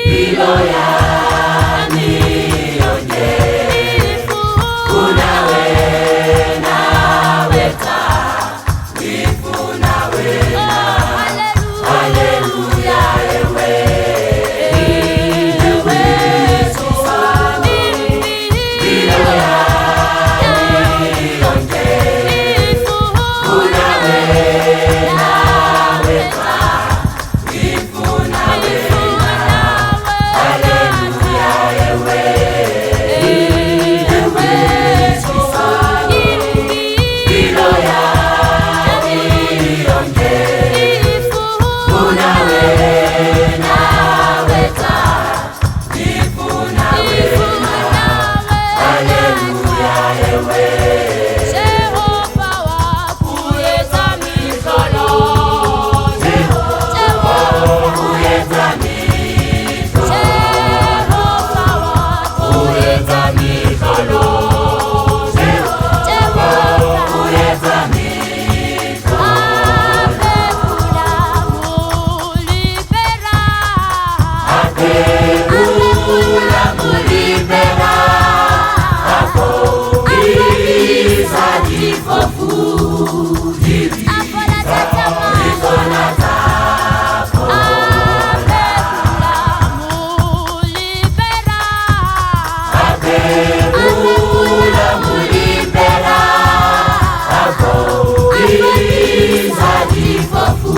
Impilo yami yonke kunawe nawe cha ngifuna wena. Haleluya ewe ewe Impilo yami yonke kunawe nawe cha ngifuna wena. Haleluya ewe ewe Impilo yami yonke kunawe nawe cha ngifuna wena. Haleluya ewe Jehova uyeza mihlolo Jehova uyeza mihlolo Jehova uyeza mihlolo Jehova uyeza mihlolo Abekula mulibera Abekula mulibera Afo difofu Afola tatama Zona zako Abekula mulibera Abekula mulibera Afo difofu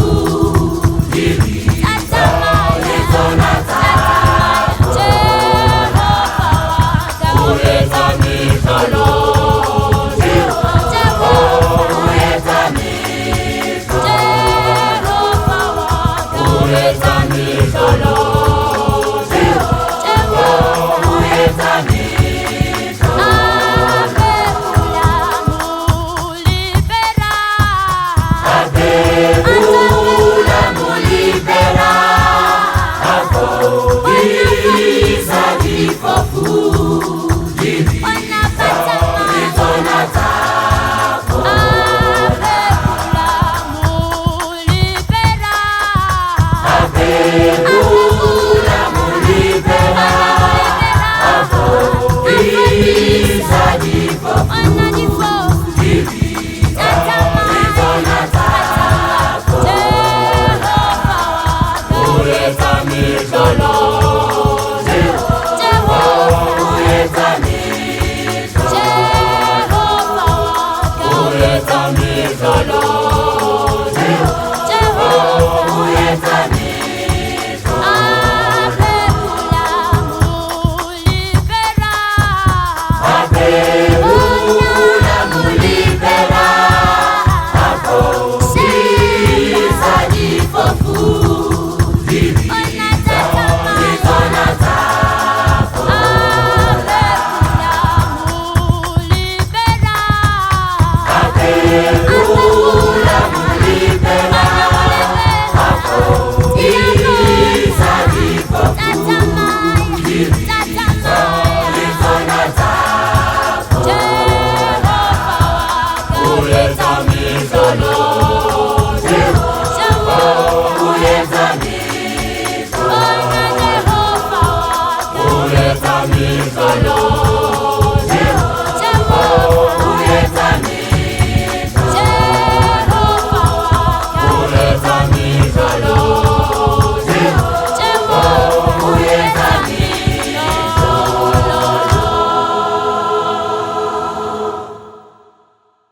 Tatama Zona zako Jehova Uyeza Jehova mihlolo Jehova Uyeza Jehova mihlolo Jehova Uyeza Jehova mihlolo Jehova Uyeza Jehova mihlolo Jehova Uyeza Jehova mihlolo Jehova Uyeza